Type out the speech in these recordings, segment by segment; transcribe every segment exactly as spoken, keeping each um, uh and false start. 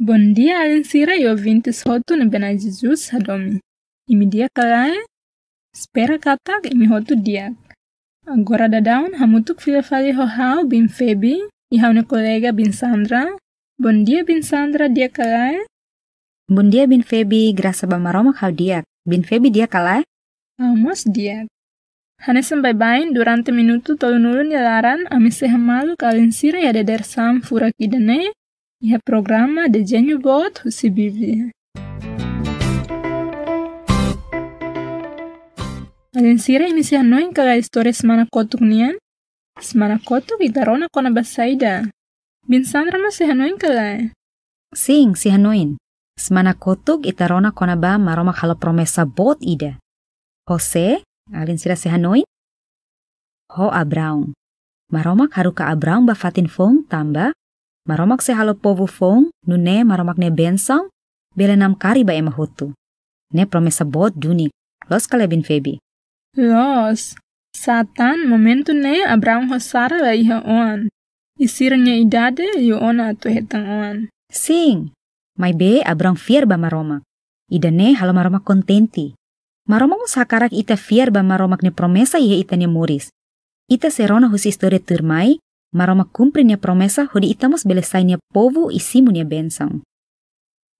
Bondia alin sira i ouvintes hotu ne'ebé Na'i Jesus hadomi. Imi di'ak ka lae? Espera katak imi hotu di'ak. Agora daudaun hamutuk fila fali ho ha'u Biin Febi, i ha'u-nia kolega Biin Sandra. Bondia Biin Sandra, di'ak ka lae? Bondia Biin Febi, grasa ba Maromak ha'u di'ak. Biin Febi di'ak ka lae? Ha'u mós di'ak. Hanesan baibain durante minutu tolunulu nia laran, ami sei hamaluk alin sira iha dadeer-saan furak ida-ne'e, iha programa Dezeñu Boot husi Bíblia. Alin sira, imi sei hanoin ka lae istória semana kotuk nian? Semana kotuk ita rona kona-ba saida? Biin Sandra mós sei hanoin ka lae? Sin, sei hanoin. Semana kotuk ita rona kona-ba Maromak halo promesa boot ida. Ho sé, alin sira sei hanoin? Ho Abraão. Maromak haruka Abraão ba fatin foun tanba Maromak sei halo povu foun, nune'e Maromak nia bensaun bele namkari ba ema hotu. Ne'e promesa boot duni. Loos ka lae Biin Febi? Loos. Sá tan, momentu ne'e Abraão ho Sara la iha oan. I sira-nia idade liu ona atu hetan oan. Sin, maibé Abraão fiar ba Maromak. Ida-ne'e halo Maromak kontente. Maromak mós hakarak ita fiar ba Maromak nia promesa iha ita-nia moris. Ita sei rona husi istória tuirmai, Maromak kumpre nia promesa hodi ita mós bele sai nia povu i simu nia bensaun.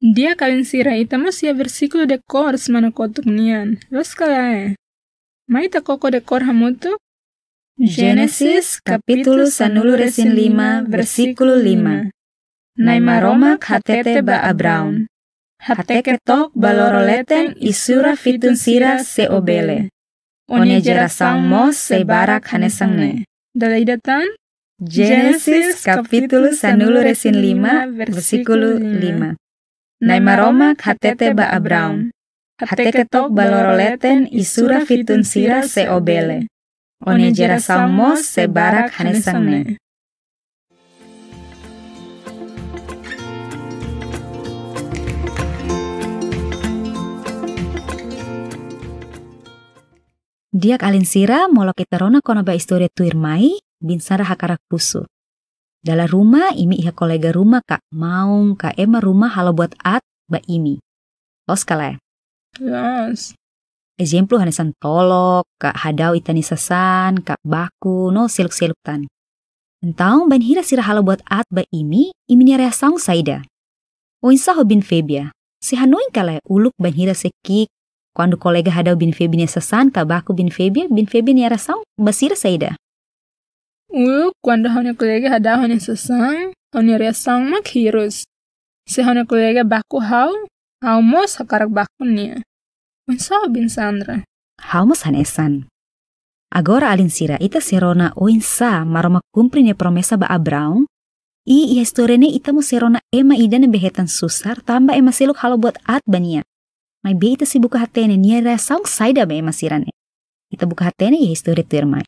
Di'ak alin sira, ita mós iha versíkulu dekór semana kotuk nian. Loos ka lae? Mai ita koko dekór hamutuk. Génesis kapítulu sanulu-resin-lima, versíkulu lima. Na'i Maromak hatete ba Abraão: Hateke took ba loro leten i sura fitun sira se ó bele. Ó-nia jerasaun mós sei barak hanesan ne'e. Dala ida tan. Génesis kapítulu sanulu-resin-lima, versíkulu lima. Na'i Maromak hatete ba Abraão: Hateke took ba loro leten i sura fitun sira se ó bele. Ó-nia jerasaun mós sei barak hanesan ne'e. Di'ak alin sira, molok ita rona kona-ba istória tuirmai, Biin Sandra hakarak husu. Dala ruma, imi iha kolega ruma ka maun ka ema ruma halo buat aat ba imi. Loos ka lae? Loos. Ezemplu hanesan tolok, ka hadau ita-nia sasán, ka baku, no seluk-seluk tan. Entaun, bainhira sira halo buat aat ba imi, imi-nia reasaun saida? Oinsá ho Biin Febi? Sei hanoin ka lae uluk bainhira sei ki'ik, kuandu kolega hadau Biin Febi nia sasán ka baku Biin Febi, Biin Febi nia reasaun ba sira saida? Uluk, kuandu ha'u-nia kolega hadau ha'u-nia sasán, ha'u-nia reasaun mak hirus. Se ha'u-nia kolega baku ha'u, ha'u mós hakarak baku nia. Oinsá ho Biin Sandra? Ha'u mós hanesan. Agora alin sira, ita sei rona oinsá Maromak kumpre nia promesa ba Abraão. I iha istória ne'e ita mós sei rona ema ida ne'ebé hetan susar tanba ema seluk halo buat aat ba nia. Maibé ita sei buka hatene nia reasaun saida ba ema sira-ne'e. Ita buka hatene iha istória tuirmai.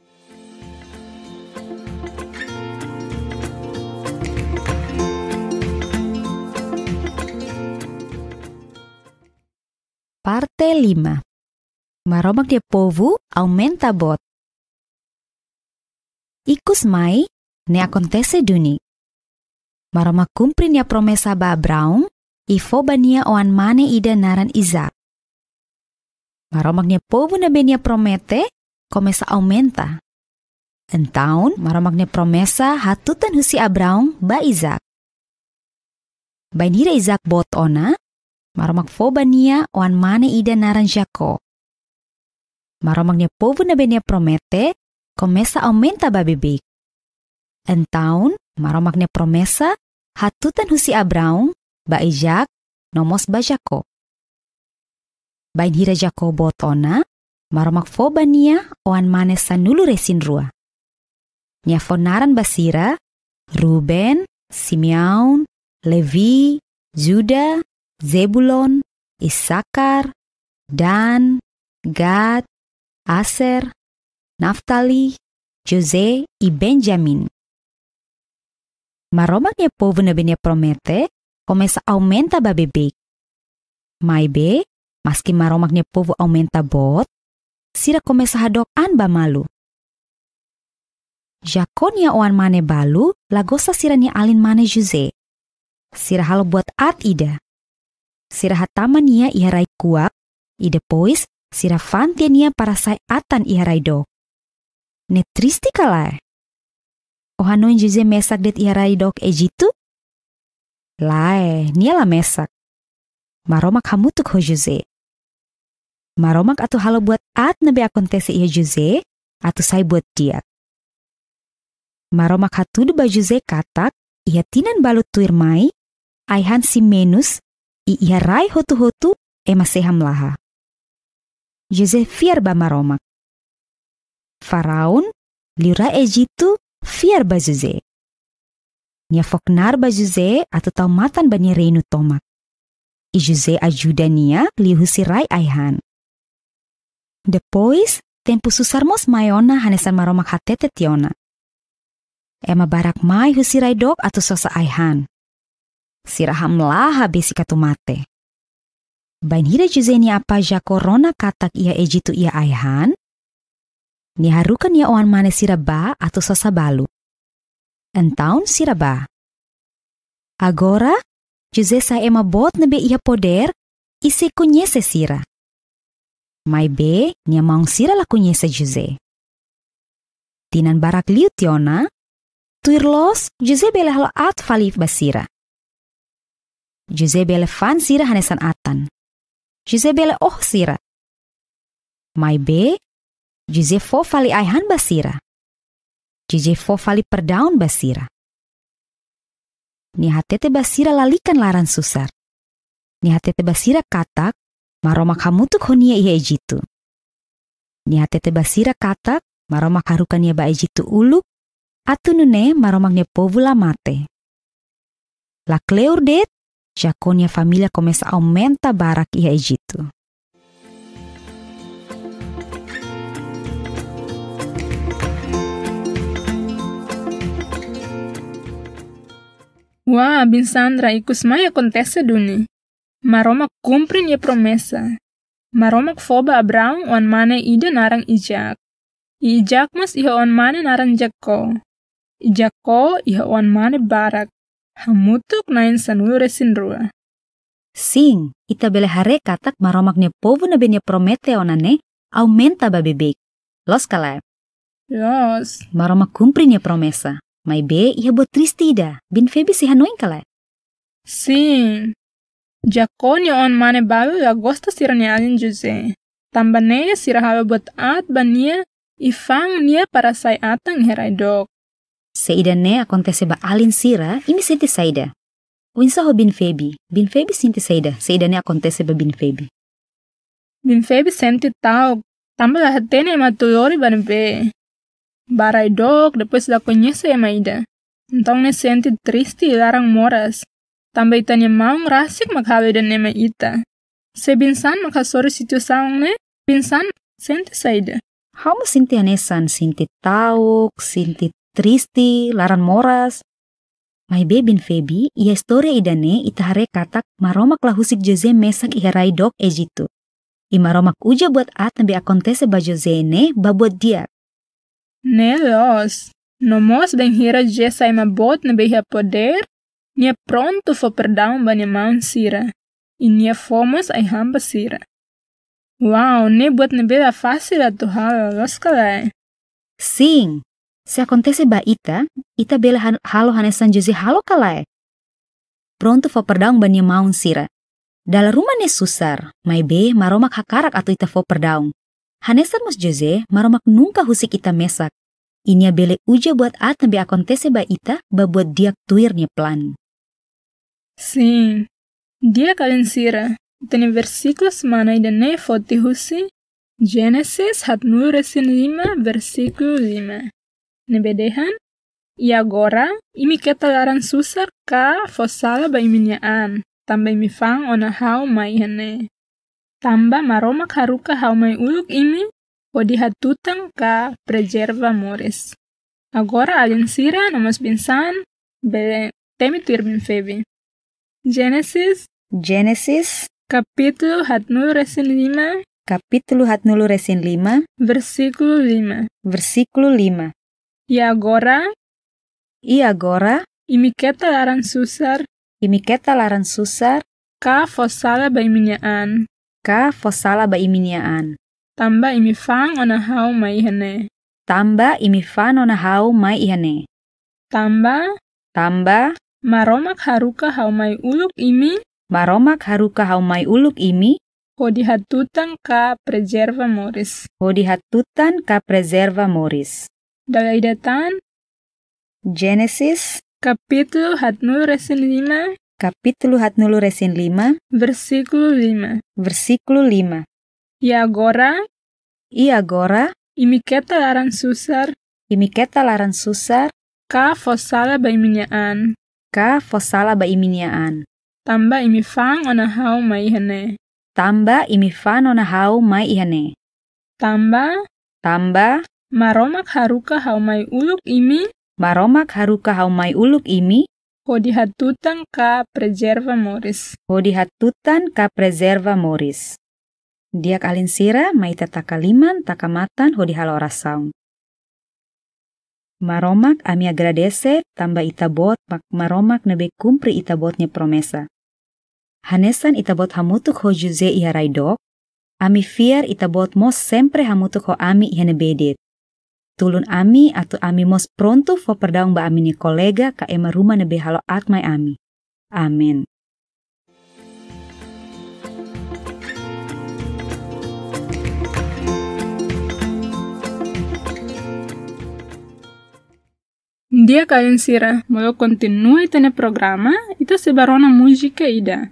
Parte lima. Maromak nia povu aumenta boot. Ikusmai, ne'e akontese duni. Maromak kumpre nia promesa ba Abraão, i fó ba nia oan-mane ida naran Isaac. Maromak nia povu ne'ebé nia promete, komesa aumenta. Entaun, Maromak nia promesa hatutan husi Abraão ba Isaac. Bainhira Isaac boot ona, Maromak fó ba nia oan-mane ida naran Jacó. Maromak nia povu ne'ebé nia promete, komesa aumenta ba beibeik. Entaun, Maromak nia promesa hatutan husi Abraão ba Isaac, no mós ba Jacó. Bainhira Jacó boot ona, Maromak fó ba nia oan-mane sanulu-resin-rua. Nia fó naran ba sira, Ruben, Simeão, Levi, Judá, Zebulon, Isakar, Dan, Gad, Aser, Naftali, José i Benjamin. Maromak nia povu ne'ebé nia promete, komesa aumenta ba beibeik. Maibé, maski Maromak nia povu aumenta boot, sira komesa hadook an ba malu. Jacó nia oan-mane balu la gosta sira-nia alin-mane José. Sira halo buat aat ida. Sira hatama nia iha rai kuak, i depois sira fa'an tiha nia para sai atan iha rai dook. Ne'e triste ka lae? Ó hanoin José mesak de'it iha rai dook Ejitu? Lae, nia la mesak. Maromak hamutuk ho José. Maromak atu halo buat aat ne'ebé akontese iha José atu sai buat di'ak. Maromak hatudu ba José katak iha tinan balu tuirmai, ai-han sei menus, i iha rai hotu-hotu ema sei hamlaha. José fiar ba Maromak. Faraun, liurai Ejitu, fiar ba José. Nia fó knaar ba José atu tau matan ba nia reinu tomak. I José ajuda nia liuhusi rai ai-han. Depois, tempu susar mós mai ona hanesan Maromak hatete tiha ona. Ema barak mai husi rai dook atu sosa ai-han. Sira hamlaha besik atu mate. Bainhira José nia apá Jacob rona katak iha Ejitu iha ai-han, nia haruka nia oan-mane sira bá atu sosa balu. Entaun sira bá. Agora, José sai ema boot ne'ebé iha podér i sei koñese sira. Maibé, nia maun sira la koñese José. Tinan barak liu tiha ona, tuir loos, José bele halo aat fali ba sira. José bele fa'an sira hanesan atan. José bele oho sira. Maibé, José fó fali ai-han ba sira. José fó fali perdaun ba sira. Nia hatete ba sira lalika laran susar. Nia hatete ba sira katak Maromak hamutuk ho nia iha Ejitu. Nia hatete ba sira katak Maromak haruka nia ba Ejitu uluk, atu nune'e Maromak nia povu la mate. Lakleur de'it, Jacob nia família komesa aumenta barak iha Ejitu. Wah, biin Sandra, ikus mai akontese duni. Maromak kumpre nia promesa. Maromak fó ba Abraão oan-mane ida naran Isaac. I Isaac mós iha oan-mane naran Jacob. I Jacob iha oan-mane barak. Hamutuk na'in sanulu-resin-rua. Sin, ita bele haree katak Maromak nia povu ne'ebé nia promete ona ne'e aumenta ba beibeik. Loos ka lae? Loos. Maromak kumpre nia promesa. Maibé iha buat triste ida, biin Febi sei hanoin ka lae? Sin. Jacob nia oan-mane balu la gosta sira-nia alin José. Tanba ne'e sira halo buat aat ba nia i fa'an nia para sai atan iha rai dook. Se ida-ne'e akontese ba alin sira, imi sente saida? Oinsá ho biin Febi? Biin Febi sente saida, se ida-ne'e akontese ba biin Febi? Biin Febi sente ta'uk, tanba la hatene ema atu lori ba ne'ebé. Bá rai dook, depois la koñese ema ida. Entaun nia sente triste i laran moras. Tanba ita-nia maun rasik mak halo ida-ne'e mai ita. Se biin San mak hasoru situasaun ne'e, biin San sente saida? Ha'u mós sente hanesan, sente ta'uk, sente triste, laran moras. Maibé biin Febi, iha istória ida-ne'e ita haree katak Maromak la husik José mesak iha rai dook Ejitu. I Maromak uza buat aat ne'ebé akontese ba José ne'e ba buat di'ak. Ne'e loos, no mós bainhira José sai ema boot ne'ebé iha podér, nia prontu fó perdaun ba nia maun sira. I nia fó mós ai-han ba sira. Wow, ne'e buat ne'ebé la fasil atu halo, loos ka lae? Sin, se akontese ba ita, ita bele han-, halo hanesan José halo ka lae? Prontu fó perdaun ba nia maun sira. Dala ruma ne'e susar, maibé Maromak hakarak atu ita fó perdaun. Hanesan mós José, Maromak nunka husik ita mesak. I nia bele uza buat aat ne'ebé akontese ba ita, ba buat di'ak tuir nia planu. Sin. Di'ak alin sira, ita-nia versíkulu semana ida-ne'e foti husi Génesis haatnulu-resin-lima, versíkulu lima. Ne'ebé dehan, "I agora, imi keta laran susar ka fó sala ba imi-nia an, tanba imi fa'an ona ha'u mai iha ne'e. Tanba Maromak haruka ha'u mai uluk imi, hodi hatutan ka prezerva moris." Agora alin sira no mós biin San bele temi tuir biin Febi. Génesis. Génesis. Kapítulu haatnulu-resin-lima. Kapítulu haatnulu-resin-lima. Versíkulu lima. Versíkulu lima. "I agora." "I agora." "Imi keta laran susar Imi keta laran susar. Ka fó sala ba imi-nia an. Ka fó sala ba imi-nia an. Tanba imi fa'an ona ha'u mai iha ne'e. Tanba imi fa'an ona ha'u mai iha ne'e. Tanba. Tanba. Maromak haruka ha'u mai uluk imi. Maromak haruka ha'u mai uluk imi. Hodi hatutan ka prezerva moris. Hodi hatutan ka prezerva moris. Dala ida tan. Génesis. Kapítulu haatnulu-resin-lima. Kapítulu haatnulu-resin-lima. Versíkulu lima. Versíkulu lima. I agora. I agora. Imi keta laran susar. Imi keta laran susar. Ka fó sala ba imi-nia an. Ka fó sala ba imi-nia an. Tanba imi fa'an ona ha'u mai iha ne'e. Tanba imi fa'an ona ha'u mai iha ne'e. Tanba. Tanba. Maromak haruka ha'u mai uluk imi. Maromak haruka ha'u mai uluk imi. Hodi hatutan ka prezerva moris. Hodi hatutan ka prezerva moris. Di'ak alin sira, mai ita taka liman, taka matan, hodi halo orasaun. Maromak, ami agradese, tanba Ita-Boot mak Maromak ne'ebé kumpre Ita-Boot nia promesa. Hanesan Ita-Boot hamutuk ho José iha rai dook, ami fiar Ita-Boot mós sempre hamutuk ho ami iha ne'ebé de'it. Tulun ami atu ami mós prontu fó perdaun ba ami-nia kolega ka ema ruma ne'ebé halo aat mai ami. Amen. Di'ak alin sira, molok kontinua ita-nia programa, ita sei bá rona múzika ida.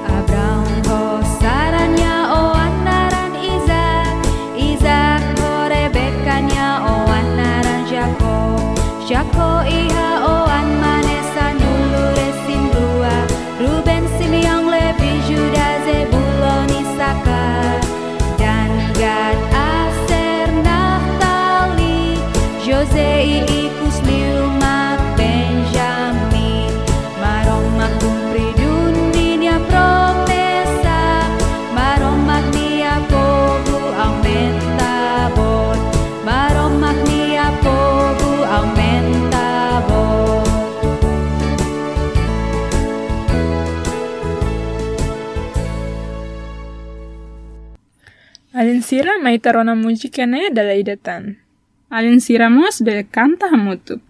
Abraão ho Sara nia oan naran Izak, Izak ho Rebeka nia oan naran Jakó, Jakó iha oan mane sanulu-resin-rua, Ruben, Simeão, Levi, Judá, Zebulon, Isakar, Dan, Gad, Aser, Naftali, José i ikus liu mak Benjamin. Maromak kumpre duni nia promesa, Maromak nia povu aumenta boot, Maromak nia povu aumenta boot. Alin sira, mai ita rona múzika ne'e dala ida tan. Alin sira mós bele kanta hamutuk.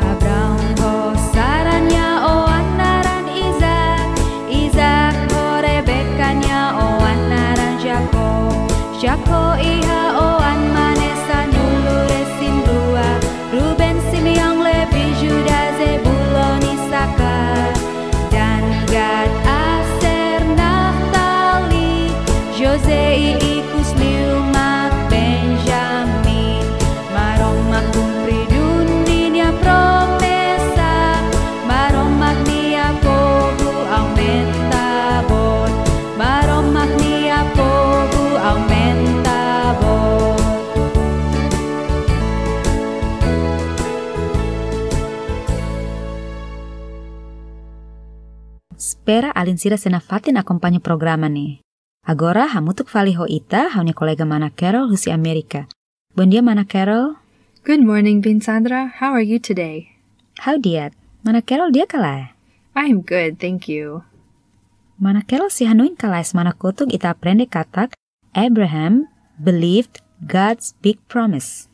Abraão ho Sara nia oan naran Izak, Izak ho Rebeka nia oan naran Jakó, Jakó iha oan mane sanulu-resin-rua, Ruben, Simeão, Levi, Judá, Zebulon, Isakar, Dan, Gad, Aser, Naftali, José i ikus liu mak Benjamin. Maromak kumpre duni nia promesa, Maromak nia povu aumenta boot, Maromak nia povu aumenta boot. Espera alin sira sei nafatin akompaña programa ne'e. Agora, hamutuk fali ho ita, ha'u-nia kolega mana Carol husi Amérika. Bondia, mana Carol. Good morning, Biin Sandra. How are you today? Ha'u di'ak. Mana Carol di'ak ka lae? I am good, thank you. Mana Carol sei hanoin ka lae semana kotuk ita aprende katak Abraham believed God's big promise.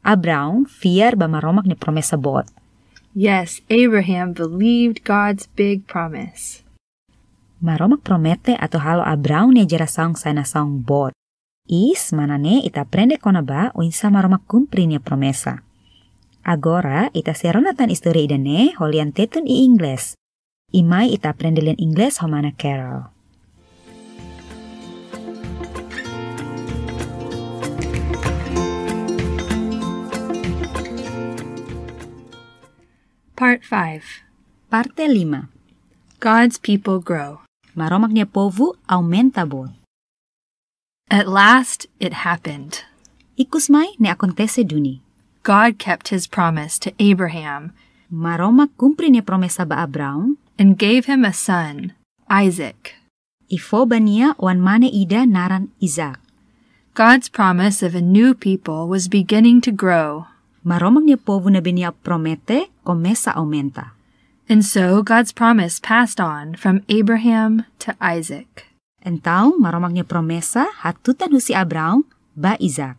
Abraão fiar ba Maromak nia promesa boot. Yes, Abraham believed God's big promise. Maromak promete atu halo Abraão nia jerasaun sai nasaun boot. I semana ne'e ita aprende kona-ba oinsá Maromak kumpre nia promesa. Agora, ita sei rona tan istória ida-ne'e ho lian Tetun i Inglés. I mai ita aprende lian Inglés ho mana Carol. Part Five. Parte lima. God's people grow. Maromak nia povu aumenta boot. At last it happened. Ikusmai ne'e akontese duni. God kept his promise to Abraham. Maromak kumpre nia promesa ba Abraão. And gave him a son, Isaac. I fó ba nia oan-mane ida naran Isaac. God's promise of a new people was beginning to grow. Maromak nia povu ne'ebé nia promete komesa aumenta. And so God's promise passed on from Abraham to Isaac. Entaun, Maromak nia promesa hatutan husi Abraão ba Isaac.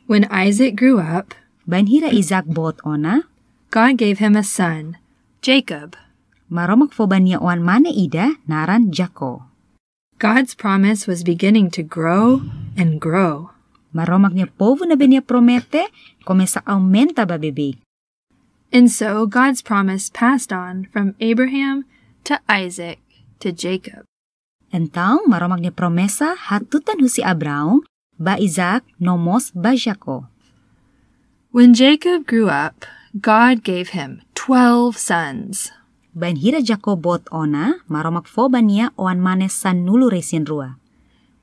When Isaac grew up, bainhira Isaac boot ona, God gave him a son, Jacob. Maromak fó ba nia oan-mane ida naran Jacob. God's promise was beginning to grow and grow. Maromak nia povu ne'ebé nia promete komesa aumenta ba beibeik. And so God's promise passed on from Abraham to Isaac to Jacob. Entaun, Maromak nia promesa hatutan husi Abraão ba Isaac no mós ba Jacob. When Jacob grew up, God gave him twelve sons. Bainhira Jacob boot ona, Maromak fó ba nia oan-mane sanulu-resin-rua.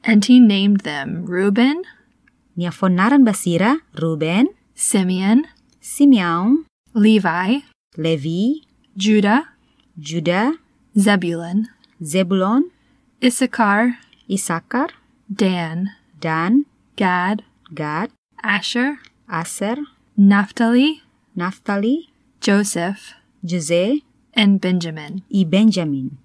And he named them Reuben, nia fó naran ba sira Ruben, Simeon, Simeão, Levi, Levi, Judah, Judá, Zebulun, Zebulon, Issachar, Isakar, Dan, Dan, Gad, Gad, Asher, Aser, Naphtali, Naftali, Joseph, José, and Benjamin, i Benjamin.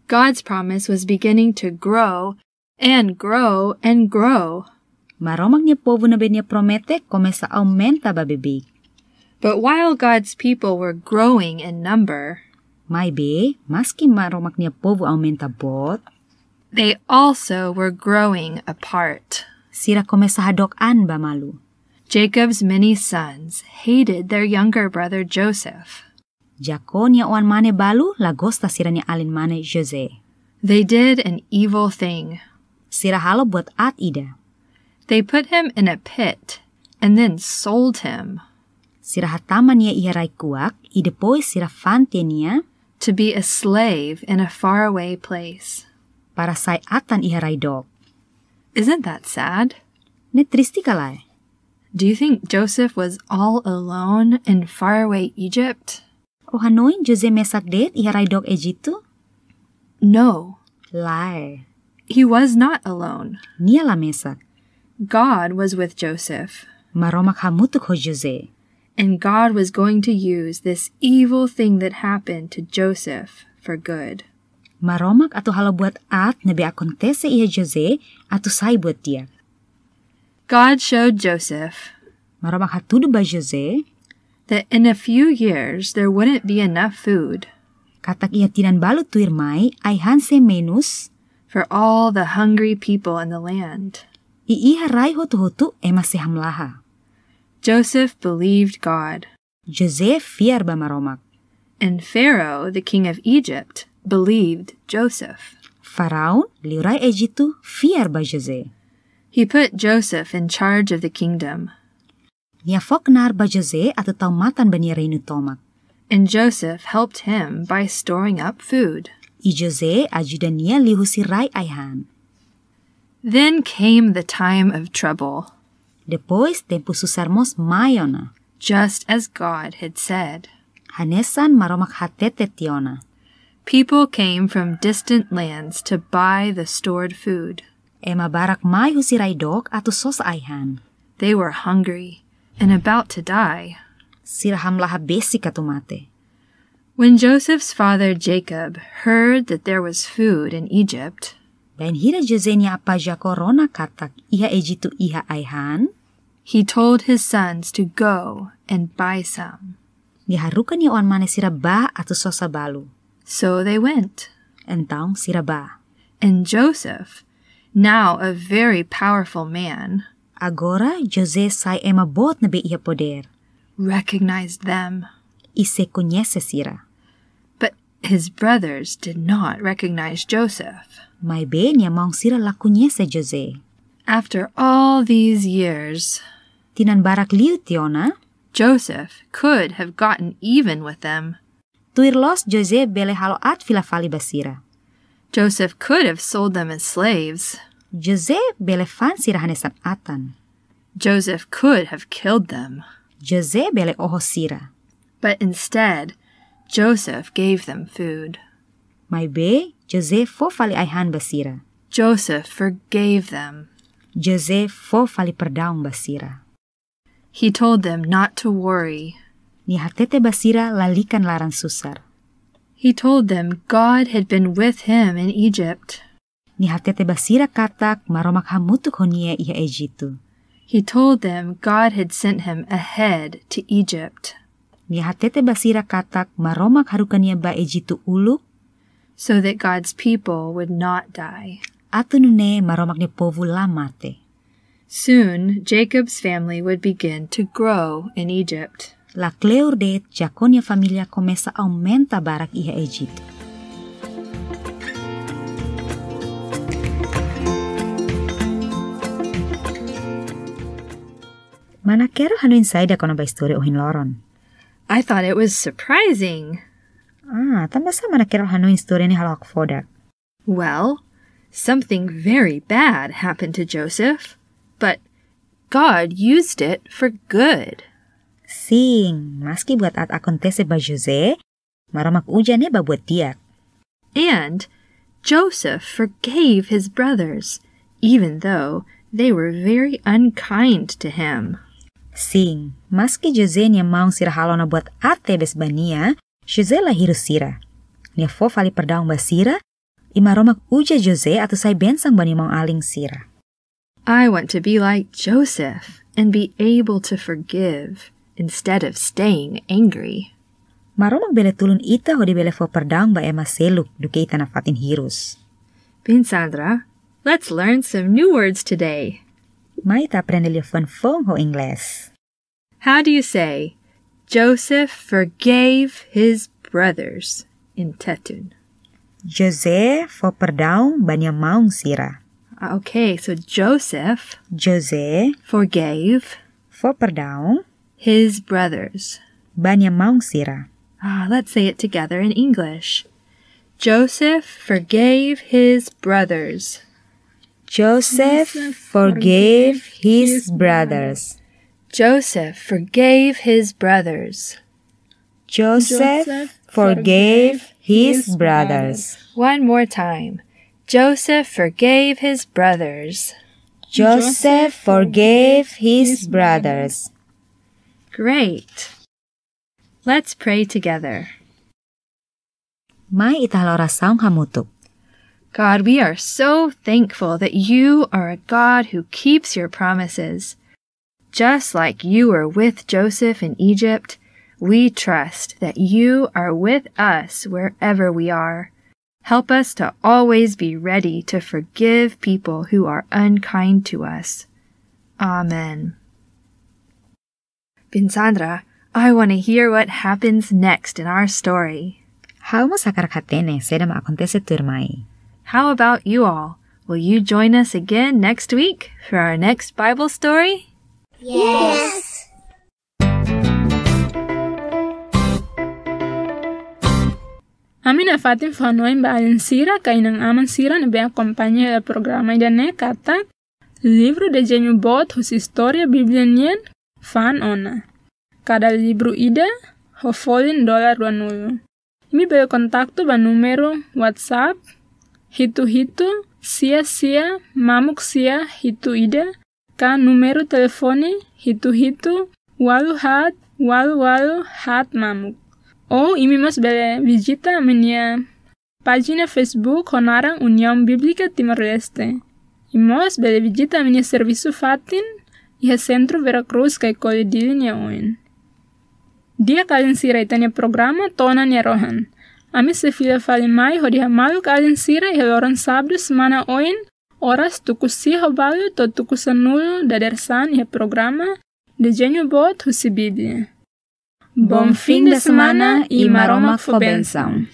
God's promise was beginning to grow and grow and grow. Maromak nia povu ne'ebé nia promete komesa aumenta ba beibeik. But while God's people were growing in number, maibé, maski Maromak nia povu aumenta boot, they also were growing apart. Sira komesa hadook an ba malu. Jacob's many sons hated their younger brother Joseph. Jacob nia oan-mane balu la gosta sira-nia alin-mane José. They did an evil thing. Sira halo buat aat ida. They put him in a pit and then sold him. Sira hatama nia iha rai-kuak, i depois sira fa'an tiha nia, to be a slave in a faraway place, para sai atan iha rai dook. Isn't that sad? Ne'e triste ka lae? Do you think Joseph was all alone in faraway Egypt? Ó hanoin José mesak de'it iha rai dook Ejitu? No. Lae. He was not alone. Nia la mesak. God was with Joseph. Maromak hamutuk ho José. And God was going to use this evil thing that happened to Joseph for good. Maromak atu halo buat aat ne'ebé akontese iha José atu sai buat di'ak. God showed Joseph, Maromak hatudu ba José, that in a few years there wouldn't be enough food, katak iha tinan balu tuirmai ai-han sei menus, for all the hungry people in the land. I iha rai hotu-hotu ema sei hamlaha. Joseph believed God. José fiar ba Maromak. And Pharaoh, the king of Egypt, believed Joseph. Faraun, liurai Ejitu, fiar ba José. He put Joseph in charge of the kingdom. Nia fó knaar ba José atu tau matan ba nia reinu tomak. And Joseph helped him by storing up food. I José ajuda nia liuhusi rai ai-han. Then came the time of trouble. Depois, tempu susar mós mai ona. Just as God had said. Hanesan Maromak hatete tiha ona. People came from distant lands to buy the stored food. Ema barak mai husi rai dook atu sosa ai-han. They were hungry and about to die. Sira hamlaha besik atu mate. When Joseph's father Jacob heard that there was food in Egypt, bainhira José nia apá Jacob rona katak iha Ejitu iha ai-han, he told his sons to go and buy some. Nia haruka nia oan-mane sira bá atu sosa balu. So they went. Entaun sira bá. And Joseph, now a very powerful man, agora José sai ema boot ne'ebé iha podér, recognized them. I sei koñese sira. But his brothers did not recognize Joseph. Maibé nia maun sira la koñese José. After all these years, tinan barak liu tiha ona, Joseph could have gotten even with them. Tuir loos José bele halo aat fila fali ba sira. Joseph could have sold them as slaves. José bele fa'an sira hanesan atan. Joseph could have killed them. José bele oho sira. But instead, Joseph gave them food. Maibé, José fó fali ai-han ba sira. Joseph forgave them. José fó fali perdaun ba sira. He told them not to worry. Nia hatete ba sira lalika laran susar. He told them God had been with him in Egypt. Nia hatete ba sira katak Maromak hamutuk ho nia iha Ejitu. He told them God had sent him ahead to Egypt. Nia hatete ba sira katak Maromak haruka nia ba Ejitu uluk, so that God's people would not die. Atu nune'e Maromak nia povu la mate. Soon, Jacob's family would begin to grow in Egypt. Lakleur de'it Jacob nia família komesa aumenta barak iha Ejitu. Mana Carol hanoin saida kona-ba istória ohin loron? I thought it was surprising. Ah, tanba sá mana Carol hanoin istória ne'e halo hakfodak? Well, something very bad happened to Joseph, but God used it for good. Sin, maski buat aat akontese ba José, Maromak uza ne'e ba buat di'ak. And Joseph forgave his brothers, even though they were very unkind to him. Sin, maski José nia maun sira halo ona buat aat tebes ba nia, José la hirus sira. Nia fó fali perdaun ba sira, i Maromak uza José atu sai bensaun ba nia maun-alin sira. I want to be like Joseph and be able to forgive instead of staying angry. Maromak bele tulun ita hodi bele fó perdaun ba ema seluk duké ita nafatin hirus. Biin Sandra, let's learn some new words today. Mai ita aprende liafuan foun ho Inglés. How do you say, "Joseph forgave his brothers" in Tetun? José fó perdaun ba nia maun sira. Ah, okay, so Joseph José forgave fó perdaun his brothers. Ba nia maun sira. Ah, let's say it together in English. Joseph forgave his brothers. Joseph forgave his brothers. Joseph forgave his brothers. Joseph forgave his brothers. One more time. Joseph forgave his brothers. Joseph forgave his brothers. Great. Let's pray together. Mai ita halo orasaun hamutuk. God, we are so thankful that you are a God who keeps your promises. Just like you were with Joseph in Egypt, we trust that you are with us wherever we are. Help us to always be ready to forgive people who are unkind to us. Amen. Biin Sandra, I want to hear what happens next in our story. Ha'u mós hakarak hatene saida mak akontese tuirmai. How about you all? Will you join us again next week for our next Bible story? Yes. Ami nafatin fó-hanoin ba alin sira ka inan-aman sira ne'ebé akompaña hela programa ida-ne'e katak livru Dezeñu Boot husi Istória Bíblia nian fa'an ona. Kada livru ida ho folin dolar ruanulu. Imi bele kontaktu ba númeru WhatsApp hitu hitu sia sia mamuk sia hitu ida, ka númeru telefone hitu hitu ualu haat ualu ualu haat mamuk. Ou imi mós bele vizita ami-nia pájina Facebook ho naran União Bíblica Timor-Leste. I mós bele vizita ami-nia servisu fatin iha Sentru Vera Cruz Caicoli Dili nia oin. Di'ak alin sira, ita-nia programa to'o ona nia rohan. Ami sei fila fali mai hodi hamaluk alin sira iha loron sábadu semana oin, oras tuku sia ho balu to'o tuku sanulu dadeer-saan iha programa Dezeñu Boot husi Bíblia. Bom fim de semana i Maromak fó bensaun.